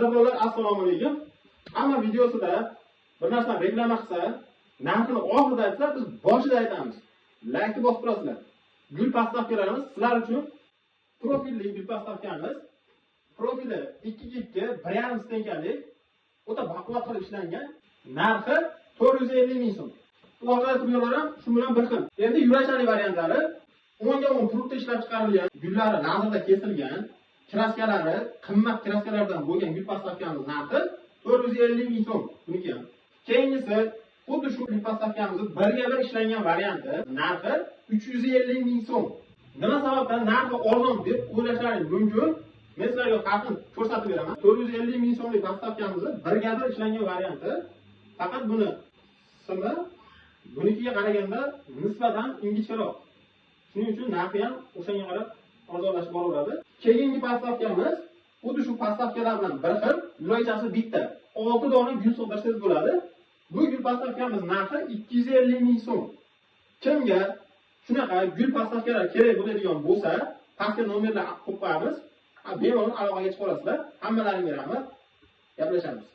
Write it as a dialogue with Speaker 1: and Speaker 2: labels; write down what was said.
Speaker 1: Qadrdonlar, assalomu alaykum. Hamma videosida bir narsani reklama qilsa, narxini oxirida aytsa, biz boshida aytamiz. Laykni bosib turasizlar. Gul подставка larimiz sizlar uchun. Profilli gul подставка miz. Profili 2 2, 1,5 стенка lik, o'ta baquvvat qilib ishlangan. Narxi 450 ming so'm. Bu orqada turganlar ham shu bilan bir xil. Endi yurachali variantlari 10 ga 10 пруд da ishlab chiqarilgan, gullari lazerda kesilgan, краска lari qimmat краска lardan bo'lgan gul подставка miz narxi 450 ming so'm buniki ham. Keyingisi xuddi shu gul подставка mizni birga bir ishlangan varianti, narxi 350 ming so'm. Nima sababdan narxi arzon deb o'ylashlaring mumkin? Men sizlarga farqini ko'rsatib beraman. 450 ming so'mlik подставка mizni birga bir ishlangan varianti, faqat buni simi bunikiga qaraganda nisbatan ingichkaroq. Shuning uchun narxi ham o'shanga qarab arzonlashib boraveradi. Keyingi подставка miz xuddi shu подставка lar bilan bir xil, yurakchasi bitta. 6 dona gul sig'dirsangiz bo'ladi. Bu gul подставка miz narxi 250 ming so'm. Kimga shunaqa gul подставка lar kerak bo'ladigan bo'lsa, pastga nomerlar qo'yib qo'yamiz. Bemalol aloqaga chiqa olasizlar. Hammalaringga rahmat. Gaplashamiz.